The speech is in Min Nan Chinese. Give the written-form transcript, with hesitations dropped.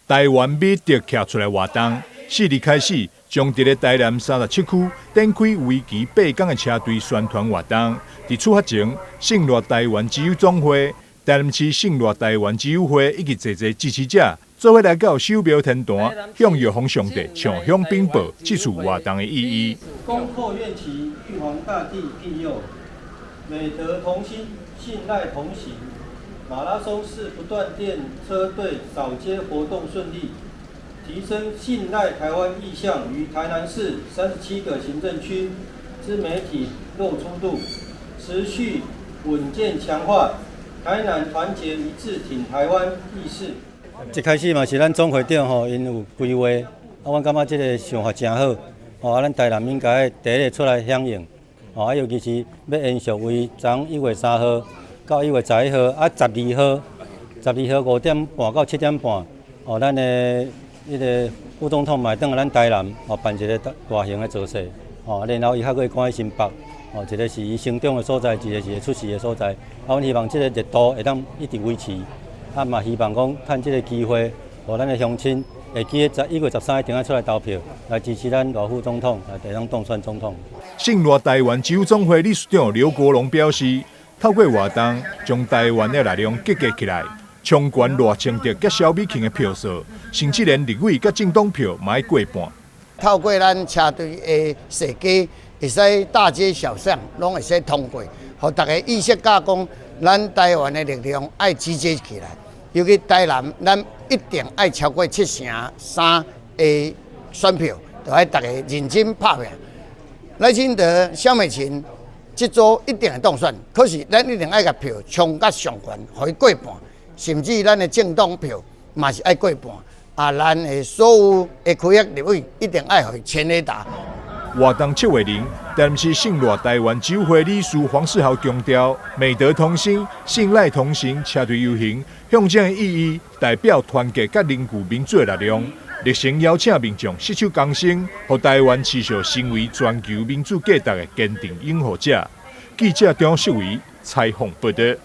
台灣美德徛出來活動，4日開始，將佇咧台南37區展開為期8工的車隊宣傳活動。佇出發前，聖熱台灣之友總會、台南市聖熱台灣之友會以及濟濟支持者，做伙來到守廟天壇，向藥方上帝上香稟報這次活動的意義。恭叩願祈玉皇大帝庇佑，美德同心，信賴同行。馬拉松式不斷電車隊掃街活動順利，提升信賴台灣意向於台南市37個行政區之媒體露出度，持續穩健強化台南團結一致挺台灣意識。一開始嘛是咱總會長吼，𪜶有規劃，啊，阮感覺這个想法誠好，吼，啊，咱台南應該第一个出來響應，吼，啊，尤其是欲延續為昨1月3號到1月11號，啊，十二號，十二號5點半到7點半，哦，咱的彼个副總統嘛會轉來咱台南，哦，辦一个大大型的造勢，哦，然後伊較閣會趕去新北，哦，一个是伊成長的所在，一个是伊出世的所在，啊，阮希望這个熱度會當一直維持，啊，嘛希望講趁這个機會，予咱的鄉親會記得1月13一定愛出來投票，來支持咱賴副總統，來會當當選總統。聖熱台灣之友總會理事長劉國龍表示，透過活動，將台灣的力量集結起來，衝懸賴清德佮蕭美琴的票數，甚至連立委佮政黨票嘛愛過半。透過咱車隊的設計，會使大街小巷攏會使通過，予大家意識到講，咱台灣的力量愛集結起來。尤其台南，咱一定愛超過73%的選票，就愛大家認真拍拼。賴清德、蕭美琴這組一定會當選，可是咱一定愛共票衝甲上懸，予伊過半，甚至咱的政黨票嘛是愛過半。啊，咱的所有的區域立委一定愛予伊全壘打。活動策劃人，台南市聖熱台灣之友會理事黃世豪強調，美德同心、信賴同行，車隊遊行象徵的意義，代表團結佮凝聚民主的力量。熱誠邀請民眾攜手共生，予台灣持續成為全球民主價值的堅定擁護者。記者張世維採訪報道。